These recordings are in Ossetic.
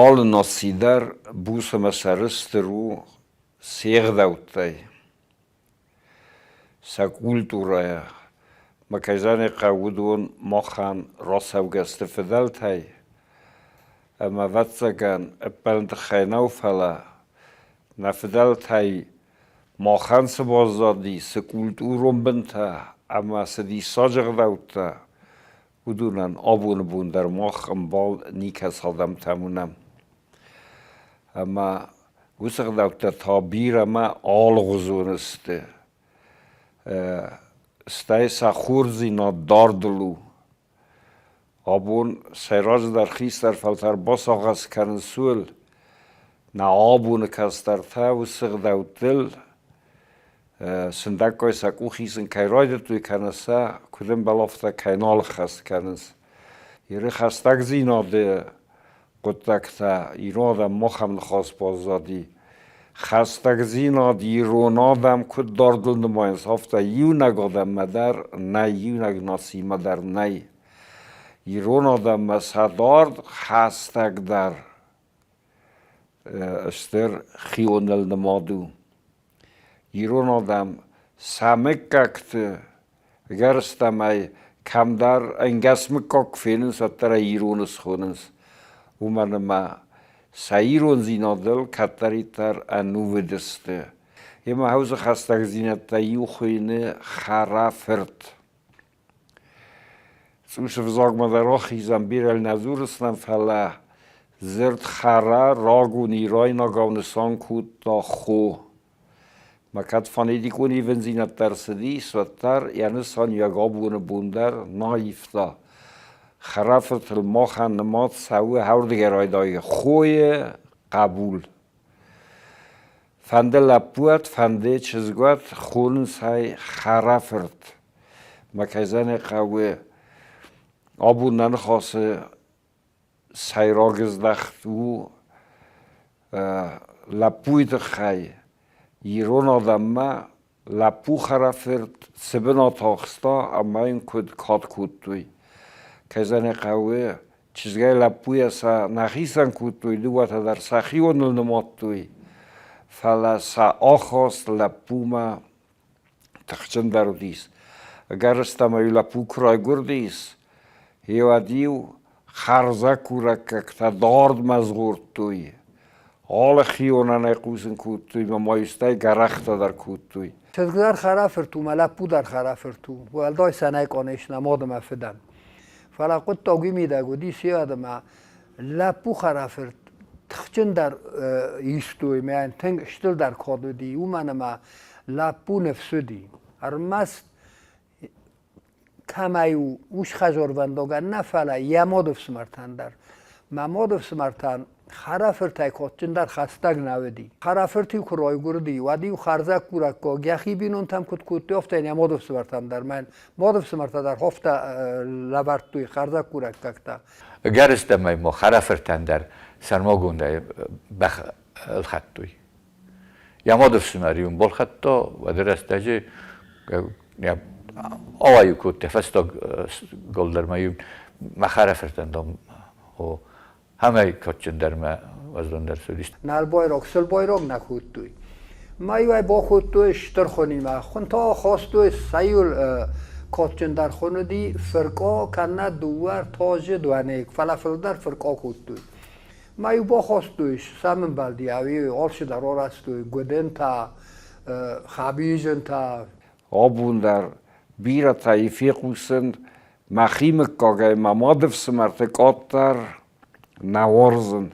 Алы наци дӕр буц ӕмӕ сӕрыстыр у се гъдӕуттӕй, сӕ культурӕйӕ. Мӕ кӕй зӕгъын ӕй хъӕуы, уыдон махӕн рацӕугӕ сты фыдӕлтӕй ӕмӕ, ӕвӕццӕгӕн, ӕппӕлын тыххӕй нӕу, фӕлӕ нӕ фыдӕлтӕй махӕн цы баззади, цы культурон бынтӕ ӕмӕ цы диссаджы ӕгъдӕуттӕ, уыдонӕн абоны бон дӕр мах ӕмбал никӕцы адӕмтӕм уынӕм. Ӕмӕ уыцы ӕгъдӕуттӕ та бирӕ ӕмӕ алыгъуызон сты. Стӕй сӕ хорздзинад дардыл у. Абон сӕйраджыдӕр хистӕр фӕлтӕр басагъӕс кӕнынц ууыл, нӕ абоны кӕстӕртӕ уыцы ӕгъдӕуттыл сындӕггай сӕ къух исын кӕй райдыдтой кӕнӕ сӕ куыд ӕмбӕлы, афтӕ кӕй нал ӕххӕст кӕнынц. Иры хӕстӕгдзинады хъуыддӕгтӕ ирон адӕм махӕн ныхас баззади. Хӕстӕгдзинад ирон адӕм куыд дардыл нымайынц, афтӕ иунӕг адӕммӕ дӕр нӕй, иунӕг нацимӕ дӕр нӕй. Ирон адӕммӕ сӕ дард хӕстӕгдӕр стыр хионыл нымад у. Ирон адӕм сӕ мыггӕгты ӕгӕрыстӕмӕй кӕмдӕр ӕнгӕс мыггаг куы фенынц, уӕддӕр ӕй ирон схонынц. Уымӕн ӕмӕ сӕ ирондзинадыл кӕддӕриддӕр ӕнувыд сты. Емӕ уыцы хӕстӕгдзинӕдтӕй иу хуыйны хӕрӕфырт. Цъус ӕвзагмӕ дӕр ахизӕм, бирӕ нӕ дзурыс нӕм, фӕлӕ дзырд хӕрӕ рагон ирайнагау нысан кодта хо. Мӕ кӕд фонетикон ивындзинӕдтӕ ӕрцыдис, уӕддӕр йӕ нысаниуӕг абоны бон дӕр нӕ ивта. Хӕрӕфыртыл махӕн нымад цӕуы ардыгӕй райдайгӕ хойы хъӕбул. Фӕнды лӕппуат, фӕнды чызгуат, хонынц ӕй хӕрӕфырт. Мӕ кӕй зӕгъын хъӕуы, абон нӕ ныхасы сӕйраг здӕхт у лӕппуйы тыххӕй. Ирон адӕммӕ лӕппу хӕрӕфырт цы бынат ахста ӕмӕ йын куыд кад кодтой. Кӕй зӕгъын хъӕуы, чызгӕй лӕппуйӕ сӕ нӕ хицӕн кодтой, дыууӕтӕ дӕр сӕхионыл нымадтой, фӕлӕ сӕ ахаст лӕппумӕ тыхджындӕр уыдис. Ӕгӕрыстӕмӕй лӕппу куы райгуырдис, уӕд-иу хӕрзӕггурӕггӕгтӕ дардмӕ згъордтой. Алы хионӕн ӕй хъусын кодтой ӕмӕ ма стӕй гӕрӕхтӕ дӕр кодтой. Чызг дӕр хӕрӕфырт у, мӕ лӕппу дӕр хӕрӕфырт у. Уӕлдай сӕ нӕй къонечна мад ӕмӕ фыдӕн. Фӕлӕ хъуыддаг уый мидӕг уыдис, уӕд ӕмӕ лӕппу хӕрӕфырт тыхджындӕр истой, мӕ тынг стырдӕр код уыди, уымӕн ӕмӕ лӕппу ныфс уыди. Ӕрмӕст кӕмӕй у ус хӕзорвӕндагӕн нӕ, фӕлӕ йӕ мады фсымӕртӕн дӕр. Мӕ мады фсымӕртӕн хӕрӕфыртӕй кодджындӕр хӕстӕг нӕ уыди. Хӕрӕфырт-иу куы райгуырди, уӕд-иу хӕрзӕггурӕггаг йӕхи бинонтӕм куыд кодтой, афтӕ йын йӕ мады фсымӕртӕм дӕр. Мӕн мады фсымӕртӕ дӕр афтӕ лӕвӕрдтой хӕрзӕггурӕггӕгтӕ. Ӕгӕрыстӕмӕй ма хӕрӕфыртӕн дӕр сӕрмагондӕй бӕх ӕлхӕдтой. Йӕ мады фсымӕр-иу ын балхӕдта, уӕды рӕстӕджы ауайы кодта фӕстаг гол дӕр ма-иу мӕ хӕрӕфыртӕн, дам, о, амӕй кадджындӕр мӕ уӕздандӕр цыдис. Нӕлбойраг, сылбойраг нӕ кодтой. Ма-иу ӕй бакодтой стыр хуынимӕ. Хуын та хастой сӕ-иу кадджындӕр хуын уыди фыркъа кӕнӕ дыууӕ ӕртӕ дуанейы, фӕлӕ фылдӕр фыркъа кодтой. Ма-иу бахастой, сӕм ӕмбӕлди, ӕви алчидӕр арӕзтой гуыдынтӕ, хӕбизынтӕ. Абон дӕр бирӕтӕ фехъусын мӕхи мыггагӕй мӕ мады фсымӕрты къаддӕр нӕ уарзын.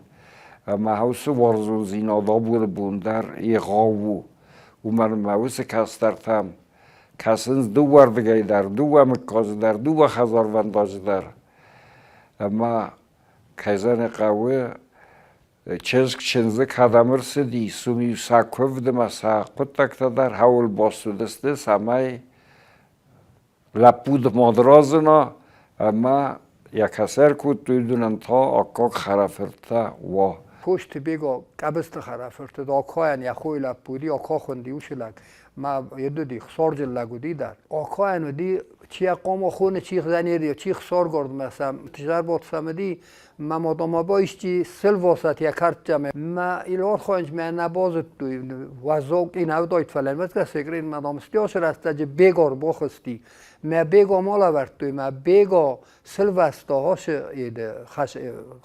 Ӕмӕ уыцы уарзондзинад абоны бон дӕр егъау у. Уымӕн ӕмӕ уыцы кӕстӕртӕм кӕсынц дыууӕрдыгӕй дӕр, дыууӕ мыггаджы дӕр, дыууӕ хӕдзарвӕндаджы дӕр. Ӕмӕ кӕй зӕгъын хъӕуы, чызг чындзы кӕдӕм ӕрцыдис, уым-иу сӕ куывд ӕмӕ сӕ хъуыддӕгтӕ дӕр хауыл баст уыдысты, цӕмӕй лӕппу мад разына ӕмӕ йӕ кӕсӕр кодтой, уыдонӕн та аккаг хӕрӕфырттӕ уа. Косты Бего Къӕбысты хӕрӕфырт уыд, Акайӕн йӕ хойы лӕппу уыди, Ака хуынди уыцы лӕг, мӕ йед уыди, сорджын лӕг уыди дӕр. Акайӕн уыди Чи хъуамӕ хоны, чи хзанери, чи хсоргордмӕ сам, тижарбот самеди, ма модомабо исчи сылвосат я картчаме. Ма илорхонч мӕ нӕ базыдтой, уӕззау къинавдойт фӕлӕ мӕцгӕ ма дам стёсы рӕстӕджы бегор бохызти. Мӕ бего ма лӕвӕрдтой, мӕ бего сылвӕста хосы еды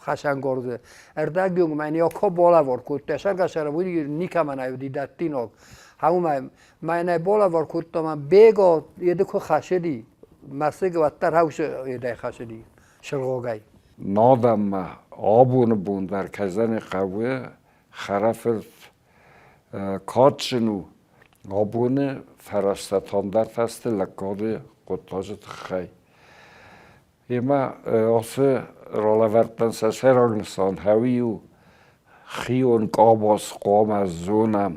хӕсӕнгорзы. Ӕрдӕгюнг мӕн яко балӕвар кодта, сӕргӕсӕры уый никӕмӕн ӕвди дӕттинаг. Хӕумӕ мӕнӕ балӕвар кодта мӕ бего еды куы хӕсыди, мӕсыг уӕддӕр хӕусы едӕй хӕсыди сыргъогӕй. Надӕммӕ абоны бон дӕр кӕдзӕни хъӕуы хӕрӕфырт кадджын у абоны фӕрӕстӕтӕн дӕр фӕсты лӕггады хъуыддаджы тыххӕй. Емӕ ацы ралӕвӕрдтӕн сӕ сӕйраг нысан хӕуи у хион къабаз хъуамӕ зонӕм.